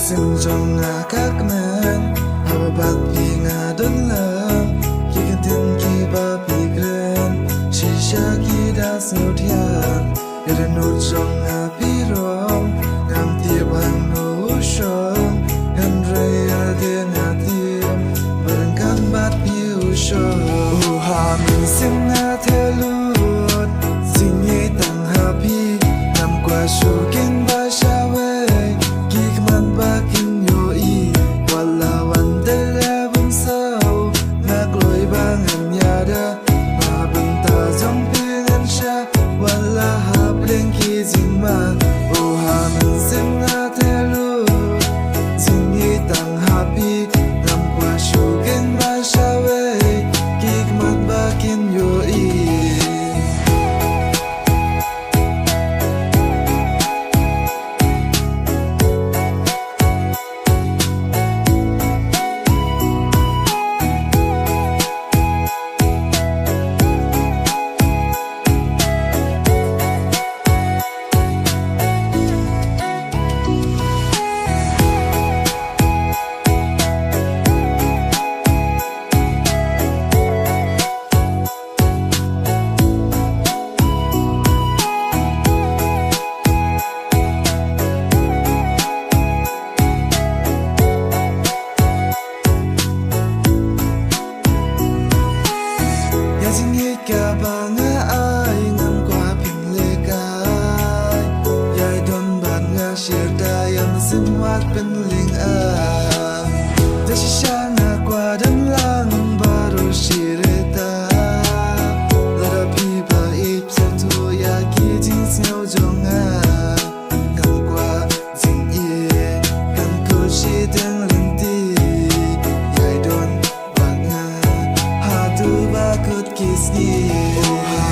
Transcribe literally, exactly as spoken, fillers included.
Seng jong nga ka kmen, haba bad phi nga don lang. Ki ktien kiba phi kren, shisha ki da sngewthiang. Ïa dohnud jong nga phi rong, ngam tip hangno u shong. Hynrei ïa lade nga tip, ba ryngkat bad phi u shong. U ha mynsiem nga theh lut, jingïeit tang ha phi. Ngam kwah shu kheiñ ba shawei, ki khmat ba kin ïohi. Wat la wan dei leh bun saw, nga kloi ba ngan ïada. Na bynta jong phi ngan shah, wat la hap leh ki jingma. U ha mynsiem nga theh lut, jingïeit tang ha phi. Ngam kwah shu kheiñ ba shawei, ki khmat ba kin ïohi. Ïa jingïeit kaba nga ai, ngam kwah phin leh kai. Ïai don bad nga shirta, ïa mynsiem wat pynlyngngoh. Da shisha nga kwah don lang baroh shi rta. Lada phi ba ïeit sa tu ïa ki jingsngew jong nga. Ngam kwah jingïeit kan kut shiteng lynti. Ïai don bad nga haduh ba kut ki sngi. Oh ha